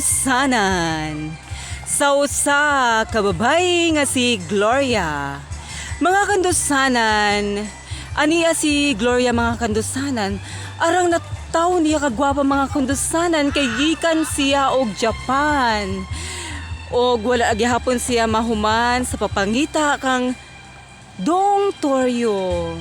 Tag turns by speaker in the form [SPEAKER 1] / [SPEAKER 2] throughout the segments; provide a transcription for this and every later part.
[SPEAKER 1] Kandusanan sa usa ka babayi nga si Gloria. Mga kandusanan, aniya si Gloria, mga kandusanan, arang nataw niya kagwapa, mga kandusanan, kay gikan siya og Japan. Og wala gihapon siya mahuman sa papangita kang Dong Toryo.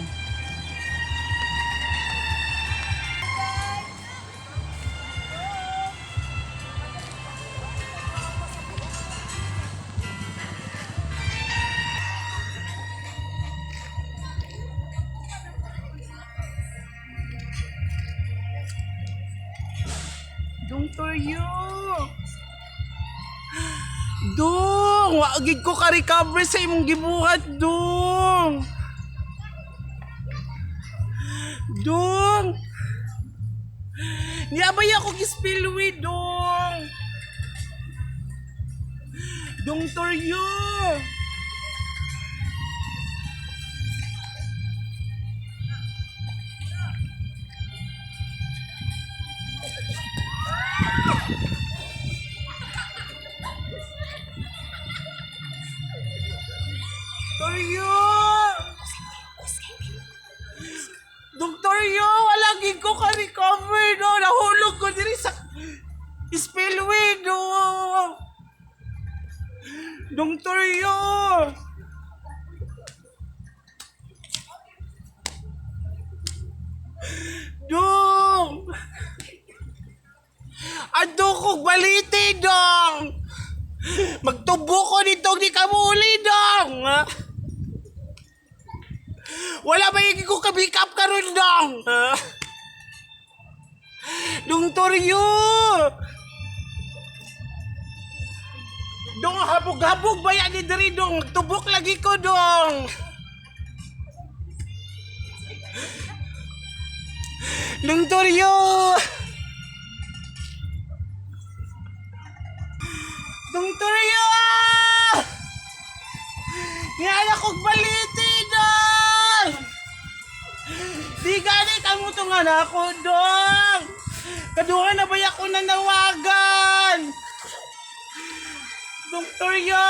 [SPEAKER 2] Dong Toryo! Dong! Wa gid ko ka-recover sa imong gibuhat, Dong! Dong! Niabay ako gispillway, Dong! Dong Toryo! Toryo! Doktor Yo, wala gid ko ka-recover, no. Nahulog ko diri sa spillway, no. Doktor Yo. Dong! Adto kog baliti, dong! Magtubo ko nito, di ka muli, dong! Wala ba yung ko ka-make up karon, dong? Dong Toryo! Dong, habog-habog ba yan ni diri, dong? Tubok lagi ko, dong! Dong Toryo! Dong Toryo! Ngala kog baliti, dong! Di gani kamo tong anak ko, dong! Kaduha na ba ako nanawagan? Doktor Yo!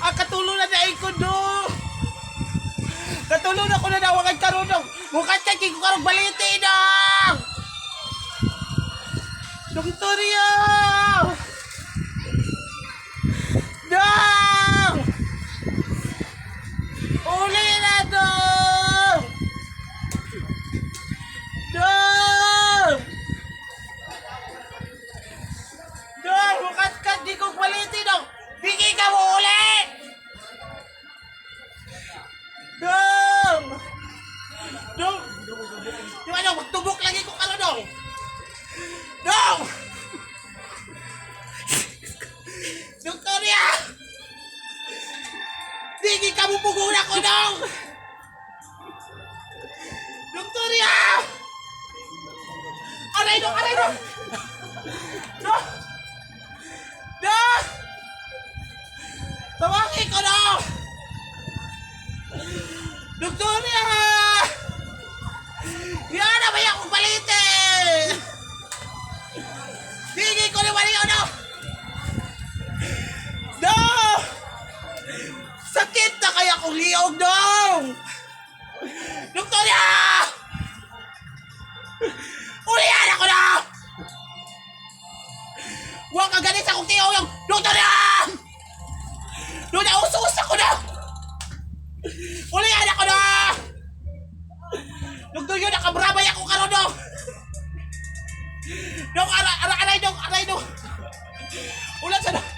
[SPEAKER 2] Ah, katulo na dahil ko, dong! Katulo na ko nanawagan karon, dong! Mukat kay ko karong baliti, dong! Doktor Yo! Dong! Uli na, dong! Dong! Dong! Mukat-kat, di ko kwality, dong! Bigay ka mo uli! Dong! Dong! Di ba, dong? Magtubok lagi ko karon, dong! Dong! Doktorya! Digi ka mo puguna ko, dong! Doktorya! Aray, dong! Aray, dong! Dong! Dong! Tawagin ko, dong! Doktorya! Yan na ba yung akong palitin? Digi ko ni Mario, dong! Dong! Sakit na kaya kong liog, dong! Doktorya! Ulihan ako na! Huwag ka ganit sa akong tiyaw yung Doktorya! Doon na usos ako na! Ulihan ako na! Doktor yun, nakabrabay ako karon, dong! Dong, aray, aray, aray, dong, aray, dong! Ulan sa dong!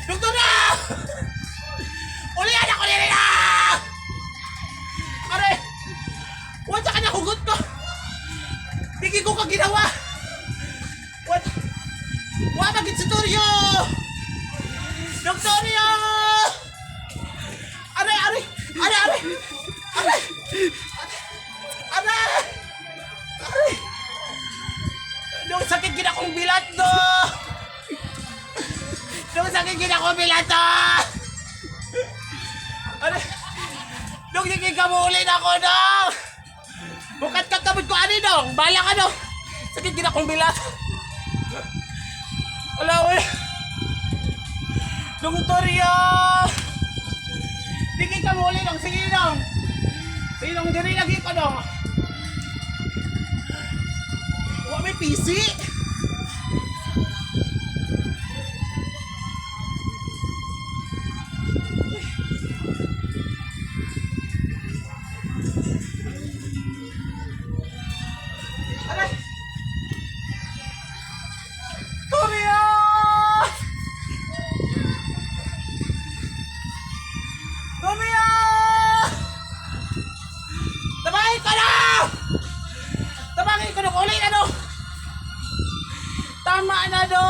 [SPEAKER 2] Doktor na! Ulihan ako nila na! Aray! Wala ka na hugot ko! Hindi ko ka ginawa! What? Wa magit si Toryo! Doktoryo! Aray, aray! Aray, aray! Aray! Aray! Aray! Dong, sakit gid akong bilat do! Dong, sakit gid akong bilat do! Aray! Dong, hindi ka muulin ako, dong! Bukat ka kamot ko, ani, dong! Bala ka, dong! Sakit gid akong bilat! Wala, wala. Doktorya! Diki ka muli dong, sige dong. Sige dong, diri lagi ko dong. Wa may PC. Aray! Toria! Romeo! Tabangin ko na! Tabangin ko na ulit ano? Tama na do!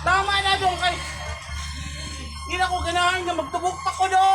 [SPEAKER 2] Tama na do kay Hindi na ko ganahan nga magtubok pa ko do!